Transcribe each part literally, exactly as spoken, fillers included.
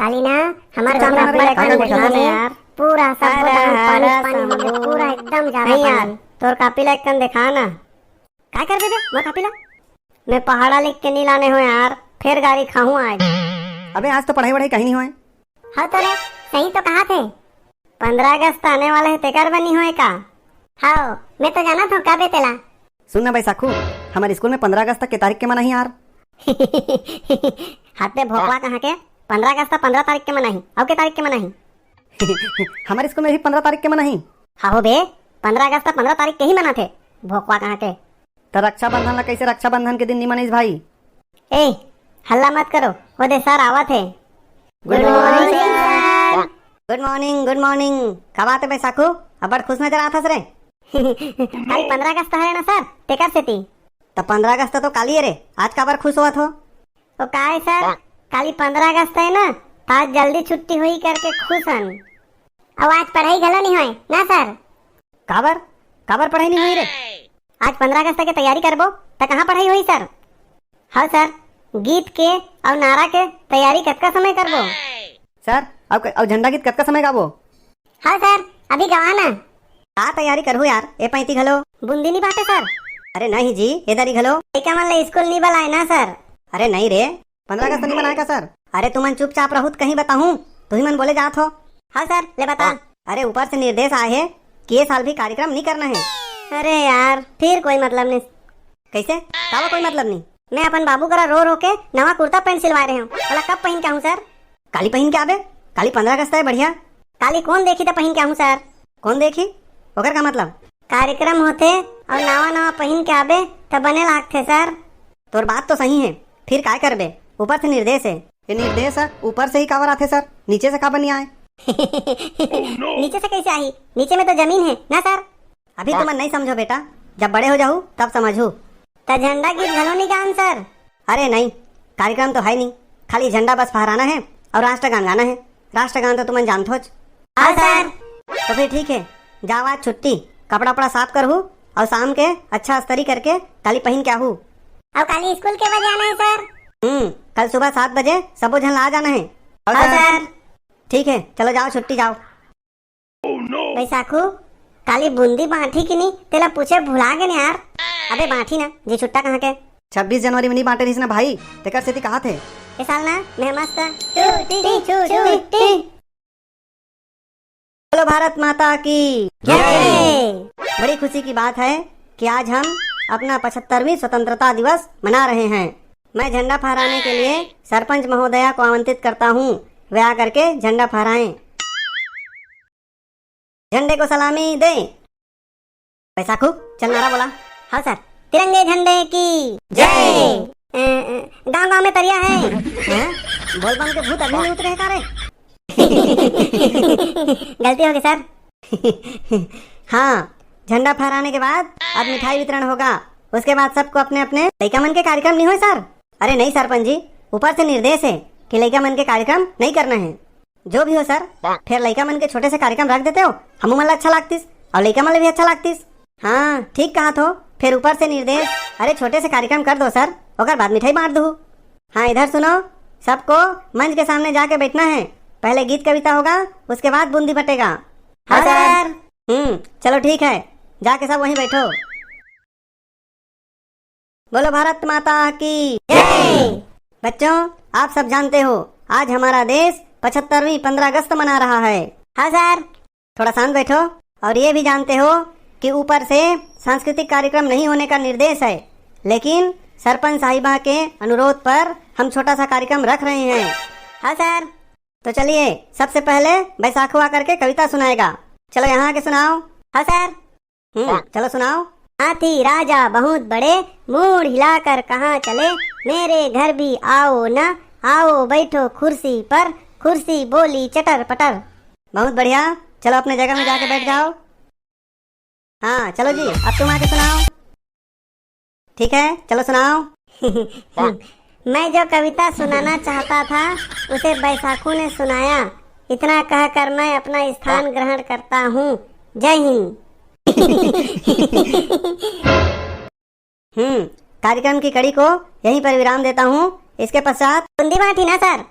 खाली ना, हमार चुपचाप कॉपी रख, ला का एकदम कर बैठा देखा है ना यार? पूरा सब अरे, पानी, अरे, पानी हो गया, शंभू। पूरा एकदम ज्यादा नहीं यार, पानी। तोर कॉपी ला एकदम देखा ना। का कर देबे मोर कॉपी ला? मैं पहाड़ा लिख के नहीं लाने हो यार, फिर गारी खाहूँ आज। अबे आज तो पढ़ाई वढ़ाई कहीं नहीं होए। हाँ तो रे, सही तो कहा थे। पंद्रह अगस्त आने वाला है, तेकर बनी होए का? हाँ, मैं तो जाना था का बे तेला। सुन ना बैसाखू, हमारे स्कूल में पंद्रह अगस्त तक के तारीख के मनाही यार। हाथे भोकवा कहाँ के? पंद्रह अगस्त पंद्रह तारीख के मनाही, अउ के तारीख के मनाही? हमारे स्कूल में भी पंद्रह तारीख के मनाही। हाँ हो बे, पंद्रह अगस्त पंद्रह तारीख के ही मनाथे, भोकवा कहाँ के। त रक्षाबंधन ला कैसे रक्षाबंधन के दिन नहीं मनाइस भाई? ए, हल्ला मत करो, वो दे सर आवत है। Good morning, sir। Good morning, good morning। का बात है बैसाखू, अब्बड़ खुश नजर आथस रे। काली पंद्रह अगस्त है ना सर, तेकर सेती। त पंद्रह अगस्त तो काली है रे, आज काबर खुश होवत हो? ओ का है सर, काली पंद्रह अगस्त है ना, त आज जल्दी छुट्टी हुई करके खुश हन। अउ आज पढ़ाई घलो नहीं होए ना सर। काबर? काबर पढ़ाई नहीं हुई रे? आज पंद्रह अगस्त के तैयारी करबो, त कहाँ पढ़ाई होई सर? हाँ सर, गीत के अउ नारा के तैयारी कतका समय करबो? सर, अउ क-, अउ झंडा गीत कतका समय गाबो? हाँ सर, अभी गवा ना। का तैयारी करहू यार, ए पैंती घलो? बूंदी नहीं बांटे सर। अरे नहीं जी, ए दरी घलो। लइका मन ले स्कूल नहीं बलाए ना सर। अरे नहीं रे, पंद्रह अगस्त नहीं मनाए का सर? अरे तुमन चुपचाप रहू त कहीं बताहूँ, तुही मन बोले जात हो। हाँ सर, ले बता। अरे ऊपर से निर्देश आए है कि ये साल भी कार्यक्रम नहीं करना है। अरे यार, फिर कोई मतलब नहीं। कैसे? कावा कोई मतलब नहीं? मैं अपन बाबू करा रो रो के नवा कुर्ता पैंट सिलवाए रहे हूँ, ओला कब पहन के आहूँ सर? काली पहन के आबे, काली पंद्रह अगस्त है, बढ़िया। काली कौन देखी त पहन के आहूँ सर? कौन देखी? ओकर का मतलब? कार्यक्रम होथे अउ नवा नवा पहिन के आबे त बने लागथे सर। तोर बात तो सही है, फिर काय करबे? ऊपर से निर्देश है। ये निर्देश है, ऊपर से ही काबर आथे सर, नीचे से काबर नहीं आए? नीचे से कैसे आही? नीचे में तो जमीन है ना सर। अभी तुमन नहीं समझो बेटा, जब बड़े हो जाहू तब समझहू। त झंडा गीत घलो नहीं गान सर। अरे नहीं, कार्यक्रम तो है नहीं, खाली झंडा बस फहराना है और राष्ट्रगान गाना है। राष्ट्रगान तो तुमन जानथोच। हाँ सर। तो फिर ठीक है, जाओ आज छुट्टी, कपड़ा उपड़ा साफ करहू और शाम के अच्छा अस्तरी करके काली पहन के आहू। और काली स्कूल के बजे आना है सर? हम्म, कल सुबह सात बजे सबो झन ला जाना है। हाँ सर। ठीक है, चलो जाओ, छुट्टी जाओ। बैसाखू, काली बूंदी बांटी कि नहीं, तेला पूछे भुला गेन यार। अबे बांटी ना, जी छुट्टा कहाँ के? छब्बीस जनवरी में नहीं बांटे रहिस ना भाई, तेकर सेती कहा थे। ए साल ना मैं मस्त छुट्टी, छुट्टी। बोलो भारत माता की जय। बड़ी खुशी की बात है कि आज हम अपना पचहत्तरवीं स्वतंत्रता दिवस मना रहे हैं। मैं झंडा फहराने के लिए सरपंच महोदया को आमंत्रित करता हूँ, वे आकर के झंडा फहराएं। झंडे को सलामी दें। बैसाखू, चल नारा बोला। हाँ सर। तिरंगे झंडे की जय। अ, अ, गांव गांव में तरिया है। हैं? बोल बम के भूत अभी नहीं उतरे हैं का रे? गलती हो गई सर। हाँ, झंडा फहराने के बाद अब मिठाई वितरण होगा। उसके बाद सबको अपने अपने लइका मन के कार्यक्रम नहीं होए सर। अरे नहीं सरपंच जी, ऊपर से निर्देश है कि लइका मन के कार्यक्रम नहीं करना है। जो भी हो सर, फेर लइका मन के छोटे से कार्यक्रम रख देते हो, हमू मन ला अच्छा लागतिस और लइका मन ला भी अच्छा लागतिस। हाँ, ठीक कहा थो, फेर ऊपर से निर्देश। अरे छोटे से कार्यक्रम कर दो सर, ओकर बाद मिठाई बांट दो। हाँ, इधर सुनो, सबको मंच के सामने जाके बैठना है। पहले गीत कविता होगा, उसके बाद बूंदी बटेगा। हाँ हाँ सर। सर। हम्म, चलो ठीक है, जाके सब वहीं बैठो। बोलो भारत माता की जय। बच्चों, आप सब जानते हो आज हमारा देश पचहत्तरवीं पंद्रह अगस्त मना रहा है। हाँ सर। थोड़ा शांत बैठो। और ये भी जानते हो कि ऊपर से सांस्कृतिक कार्यक्रम नहीं होने का निर्देश है, लेकिन सरपंच साहिबा के अनुरोध पर हम छोटा सा कार्यक्रम रख रहे हैं। हाँ सर। तो चलिए, सबसे पहले बैसाखू आकर के कविता सुनाएगा। चलो यहाँ आके सुनाओ। हाँ सर। हम्म, चलो सुनाओ। हाथी राजा बहुत बड़े, मूड़ हिलाकर कहाँ चले, मेरे घर भी आओ ना, आओ बैठो कुर्सी पर, कुर्सी बोली चटर पटर। बहुत बढ़िया, चलो अपने जगह में जाके बैठ जाओ। हाँ चलो जी, अब तुम आके सुनाओ। ठीक है, चलो सुनाओ। मैं जो कविता सुनाना चाहता था, उसे बैसाखू ने सुनाया। इतना कहकर मैं अपना स्थान ग्रहण करता हूँ। जय हिंद। हम्म, कार्यक्रम की कड़ी को यहीं पर विराम देता हूँ। इसके पश्चात बूंदी बांटी ना सर।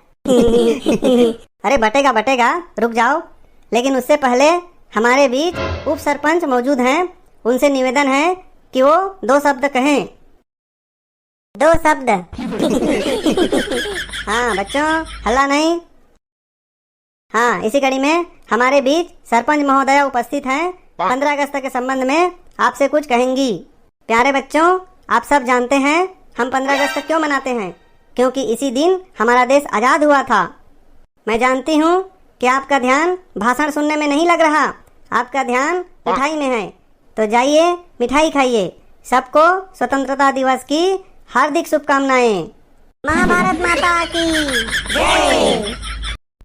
अरे बटेगा बटेगा, रुक जाओ। लेकिन उससे पहले हमारे बीच उप सरपंच मौजूद हैं, उनसे निवेदन है कि वो दो शब्द कहें। दो शब्द। हाँ बच्चों, हल्ला नहीं। हाँ, इसी कड़ी में हमारे बीच सरपंच महोदया उपस्थित हैं। पंद्रह अगस्त के संबंध में आपसे कुछ कहेंगी। प्यारे बच्चों, आप सब जानते हैं हम पंद्रह अगस्त क्यों मनाते हैं? क्योंकि इसी दिन हमारा देश आजाद हुआ था। मैं जानती हूँ कि आपका ध्यान भाषण सुनने में नहीं लग रहा, आपका ध्यान मिठाई में है। तो जाइए, मिठाई खाइए। सबको स्वतंत्रता दिवस की हार्दिक शुभकामनाएं। महाभारत माता की जय।